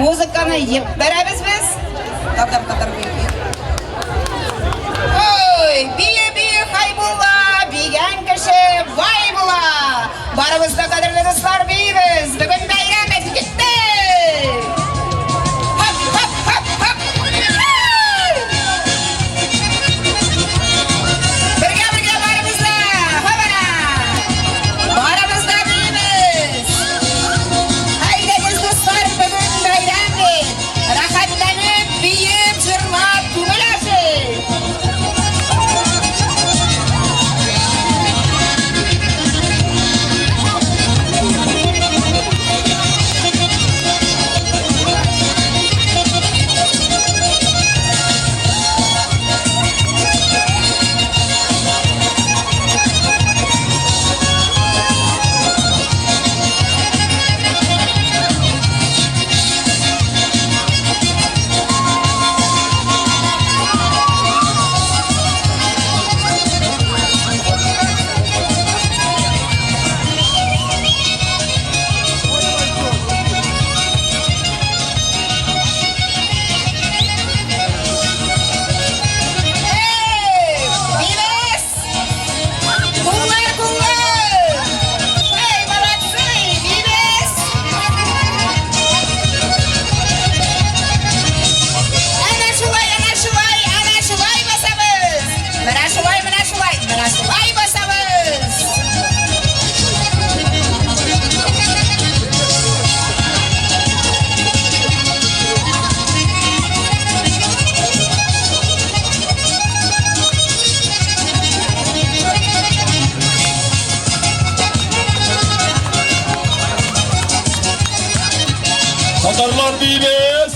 Музыканы җибәрәбез без. Татар, татар, бию, бию. Ой, бию, бию, Хайбулла, бигән кеше бай була. Барыбыз да, кадерле дуслар, биибез. Бүген бәйрәм бит, китте. Хоп, хоп, хоп, хоп. Бергә, бергә барыбыз да. Хобана. Барыбыз да биибез. Әйдәгез, дуслар, бүген бәйрәм бит. Рәхәтләнеп, биеп, җырлап, күңел ачыйк. Эй, биибез! Куллар, куллар! Эй, молодцы, биибез! Әнә шулай, әнә шулай, әнә шулай басабыз! Менә шулай, менә шулай, менә шулай басабыз! Татарлар биибез!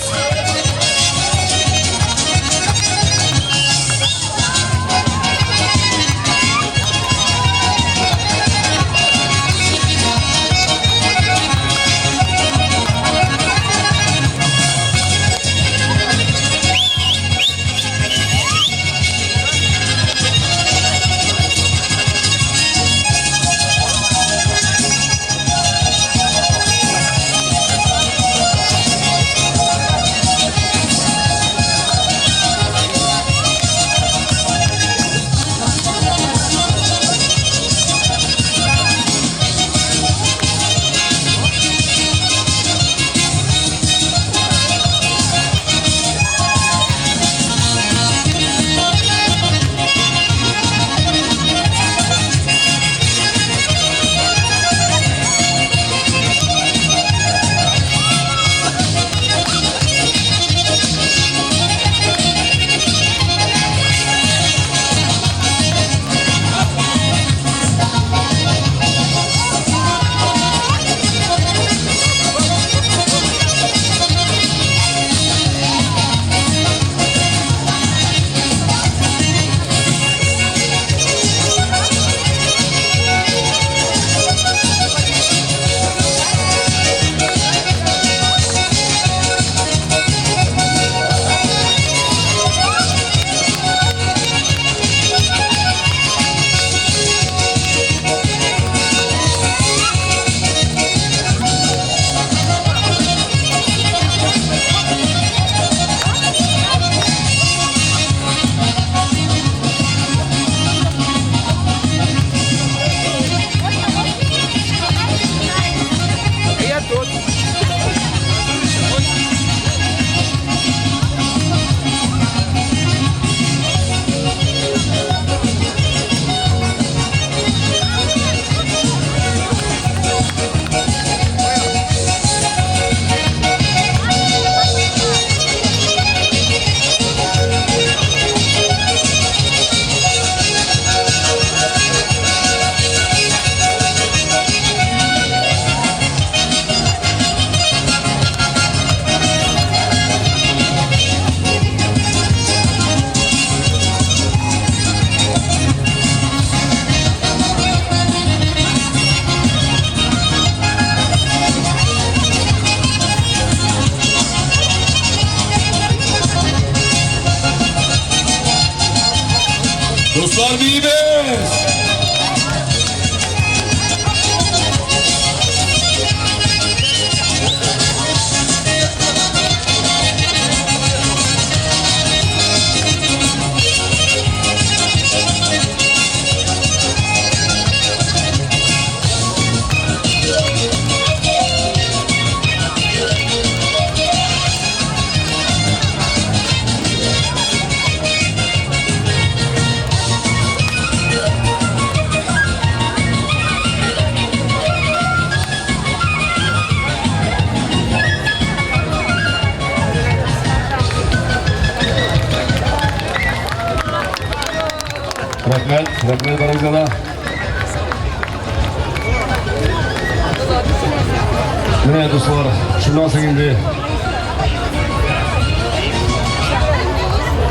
Рәхмәт, рәхмәт барыгызга да. Менә, дуслар, шуннан соң инде